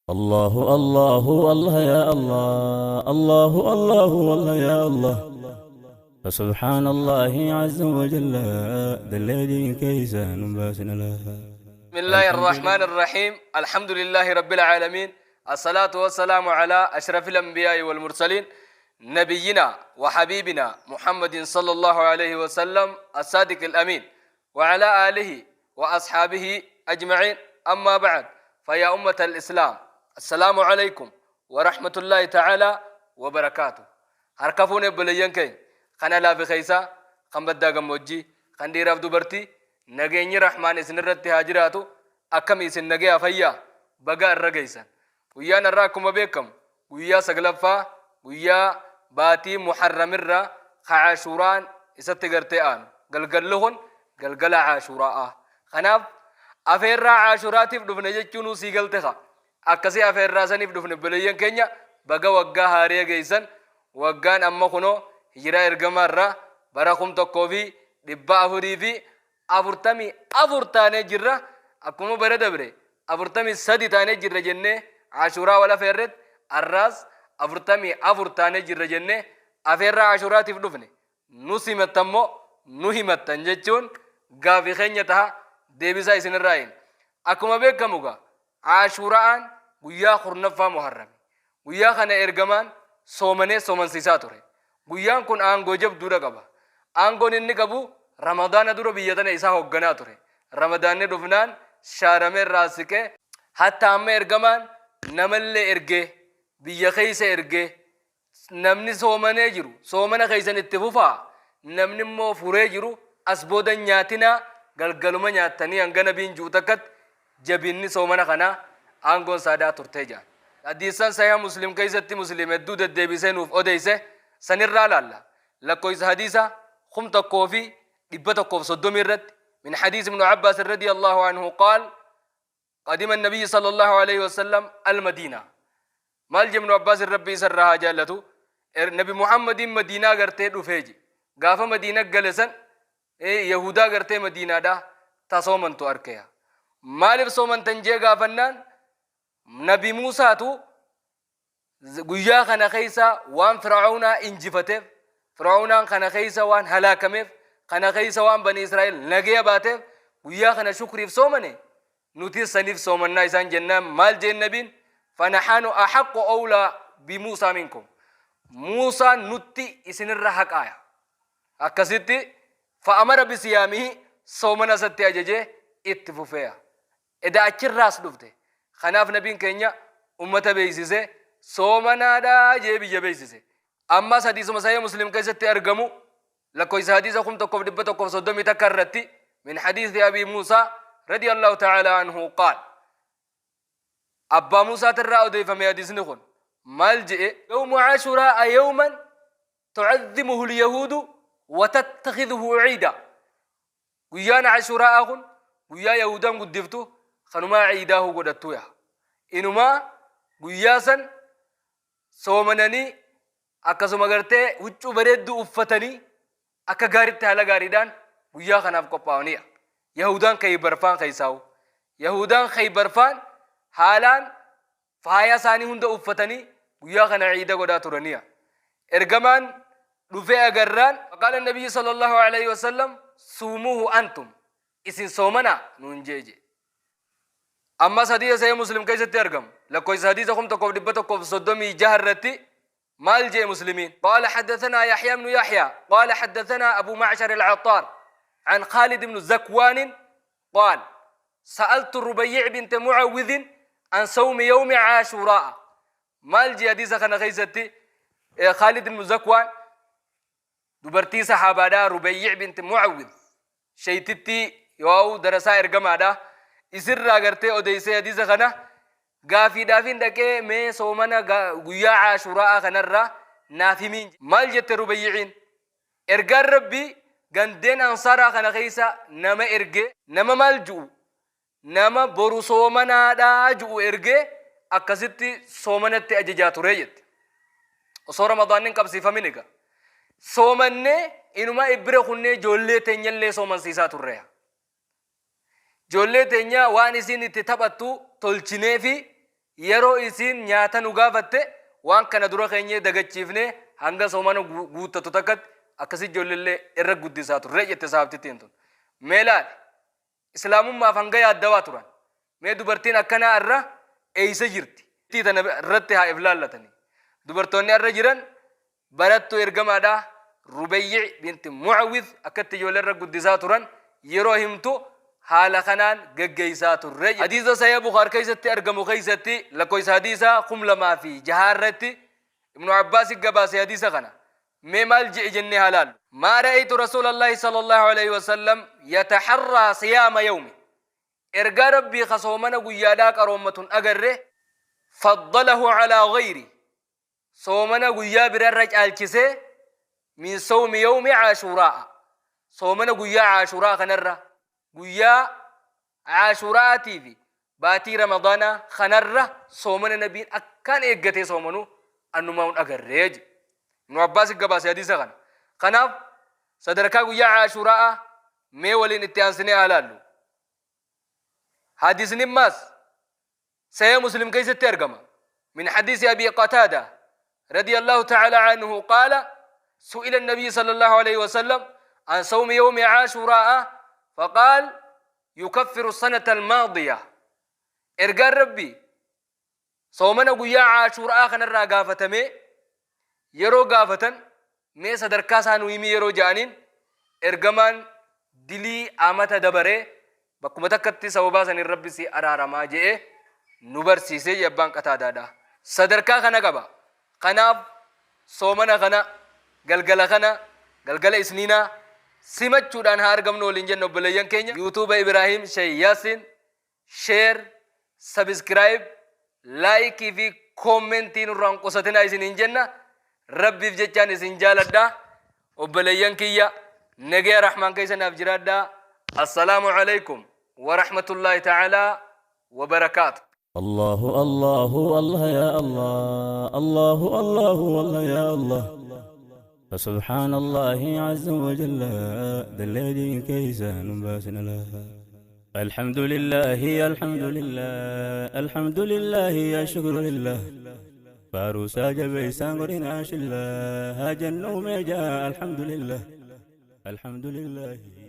الله الله الله يا الله الله الله الله يا الله فسبحان الله عز وجل دلدي كيسان باسنا لها. بسم الله الرحمن الرحيم، الحمد لله رب العالمين، الصلاة والسلام على أشرف الأنبياء والمرسلين، نبينا وحبيبنا محمد صلى الله عليه وسلم الصادق الأمين، وعلى آله وأصحابه أجمعين. أما بعد، فيا أمة الإسلام، السلام عليكم ورحمة الله تعالى وبركاته. Harka fuune obboleeyyan keenya kan alaa fi keessaa, kan baddaa gammoojjii, kan dhiiraaf dubartii, nageenyi rahmaan isin irratti haa jiraatu. Akkami isin? Nagaya fayyaa? Baga irra geessan. Guyyaan irraa akkuma beekamu guyyaa saglaffaa, guyyaa baatii Muharramirraa ka Caashuuraan isatti gartee aanu. Galgalli kun galgala Caashuuraa'a. Kanaaf afeerraa Caashuraatiif dhufne jechuun sii galte ka akkasii afeerraa saniif dhufne. Obboleeyyan keenya, baga waggaa haaree geessan. Waggaan amma kunoo hijiraa ergamaarraa bara 1444 taanee jirra. Akkuma bara dabre 43 taanee jirra jennee Ashuuraa wal afeerretti, arraas 44 taanee jirra jennee afeerraa Ashuuraatiif dhufne. Nu simattammoo nu himattan jechuun gaafii keenya taha, deebisaa isinirraa hin. Akkuma beekamu gaa Ashuuraan guyyaa 10ffaa Muharrami. Guyyaa kana ergamaan soomanee soomansiisaa ture. Guyyaan kun aangoo jabduudha qaba. Aangoon inni qabu, Ramadaana dura biyya tana isaa hoogganaa ture. Ramadaanni dhufnaan shaaramee irraa siqee, hatta amma ergamaan namallee ergee, biyya keessa ergee, namni soomanee jiru soomana keessan itti fufaa, namni immoo furee jiru as booda nyaatinaa, galgaluma nyaattanii hanga nabiin ji'u takkatti jabinni soomana kanaa aangoon saadaa turtee jaan. Hadiisan Sahiha Muslim keessatti Muslim hedduu deddeebisee nuuf odeyse sanirraa laalla. Lakkoofsa hadiisa 1130 irratti, من حديث ابن عباس رضي الله عنه قال: قدم النبي صلى الله عليه وسلم المدينة. Maal jedhe Ibnu Abbaas, Rabbi isarraa haa jaallatu? Nabi Muhammadin Madiinaa gartee dhufeeji. Gaafa Madiina gale san Yahudaa gartee Madiinaadha ta soomantu arkeya. Maaliif soomantan jee gaafannaan, Nabi Muusaatu guyyaa kana keessa waan Fir'aawnaa injifateef, Fir'aawnaan kana keessa waan halaakameef, kana keessa waan Bani Israa'el nagaya baateef guyyaa kana shukriif soomane, nuti saniif soomannaa isaan jennaan, maal jeen nabiin? فنحن أحق أولى بموسى منكم. Muusaan nutti isinirra haqaaya. Akkasitti فأمر بصيامه, soomana isatti ajajee itti fufeeya. Eda achirraas dhufte. Kanaaf nabiin keenya ummata beeksise, soomanaadhaa jee biyya beeksise. Ammas hadiisuma Sahih Muslim keessatti argamu, lakkoofsa hadiisa 1131 irratti, من حديث أبي موسى رضي الله تعالى عنه قال, abbaa Muusaatirraa odeeffame hadiisni kun, maal je'e? يوم عاشوراء يوما تعظمه اليهود وتتخذه عيدا. Guyyaan Cashuuraa kun guyyaa Yahudaan guddiftu, kanumaa ciidaahu godhattuya. Inumaa guyyaa san soomananii, akkasuma gartee huccuu bareedduu uffatanii, akka gaaritti haala gaariidhaan guyyaa kanaaf qophaa'aniidha. Yahudaan Khaybarfaan keessaa'u. Yahudaan Khaybarfaan haalaan faaya isaanii hunda uffatanii guyyaa kana ciida godhaa turaniya. Ergamaan dhufee agarraan, فقال النبي صلى الله عليه وسلم: صوموه أنتم, isin soomana nuun jeeje. Ammas hadiisa Sahih Muslim keessatti argamu, lakkoofsa hadiisa 1136 irratti maal jee Muslimiin? قال: حدثنا يحيى بن يحيى قال: حدثنا أبو معشر العطار عن خالد بن زكوان قال: سألت الربيع بنت معوذ عن صوم يوم عاشوراء. Maal jee hadiisa kana keessatti خالد بن زكوان dubartii saxaabaadhaa Rubayyic binti Mucawwid sheeytitti yoo darasaa ergamaadha isirraa gartee odeysee hadiisa kana. Gaafiidhaafin dhaqee, mee soomana guyyaa Caashuraa kanarraa naaf himiin. Maal jette Rubayyiciin? Ergaan Rabbii gandeen Ansaaraa kana keessa nama erge, nama maal ju'u, nama boru soomanaadhaa ju'u ergee, akkasitti soomanatti ajajaa ture jette. Osoo Ramadaanni hin qabsiifamin egaa soomannee, inuma ibbira kunnee ijoollee teenyallee soomansiisaa turreya. Ijoollee teenya waan isin itti taphattu tolchinee fi Yeroo isiin nyaata nu gaafatte waan kana dura keenyee dagachiifnee hanga soomana guuttatu takkatti akkasi ijoolleellee irra guddisaa turre jette sahabtittiin tun. Mee laali, islaamummaaf hanga yaaddawaa turan. Mee dubartiin akkanaa irra eeysa jirti? Tana irratti haa if laallatanii. Dubartoonni irra jiran barattuu ergamaadha Rubayyi binti Mucawwidh akkatti ijoollee irra guddisaa turan yeroo himtu haala kanaan geggeessaa turre. Hadiisa Sahih Bukhari keessatti argamu keessatti lakkoofsa hadiisa 2006 irratti Ibnu Abbaas gabaase hadiisa kana. Mee maal je'e jennee haa laallu. ما رأيت رسول الله صلى الله عليه وسلم يتحرى صيام يومه. Ergaa Rabbii ka soomana guyyaadhaa qaroommatun agarre. فضله على غيره, soomana guyyaa birarra caalchisee, من صوم يوم عاشوراء, soomana guyyaa Caashuraa kanarra, guyyaa Caashuraatii fi baatii Ramadaanaa kanarra soomana nabiin akkaan eeggatee soomanuu annumaa agarree je. Ibnu Abbaas gabaase hadiisa kana. Kanaaf sadarkaa guyyaa Caashuraa mee waliin itti aansinee haa laallu. Hadiisni immaas Sahih Muslim keessatti argama. من حديث أبي قتادة رضي الله تعالى عنه قال: سئل النبي صلى الله عليه وسلم عن صوم يوم عاشوراء فقال: يكفر السنة الماضية. Ergaan Rabbii soomana guyyaa Caashuuraa kanarraa gaafatamee yeroo gaafatan, mee sadarkaa isaa nu himi yeroo ja'aniin, ergamaan dilii amata dabaree bakkuma takkatti sababaa saniin Rabbi si araaramaa je'ee nu barsiisee abbaan Qataadaadha. Sadarkaa kana qaba. Kanaaf soomana kana galgala kana, galgala isniinaa simachuudhaan haa argamnu waliin jenna. Obboleeyyan keenya, YouTube Ibrahim Shey Yaasin share, subscribe, like fi comment nurraan qusatinaa isiniin jenna. Rabbiif jechaan isin jaaladha. Obboleeyyan kiyya, nagaya rahmaan keessa naaf jiraadha. السلام عليكم ورحمة الله تعالى وبركاته. الله الله الله يا الله، الله الله الله يا الله. فسبحان الله عز وجل دلدي كيسان باسنا لها. الحمد لله، الحمد لله، الحمد لله، يا شكر لله. فاروسا جبيسان قرنا شلا هاجن وميجا. الحمد لله، الحمد لله.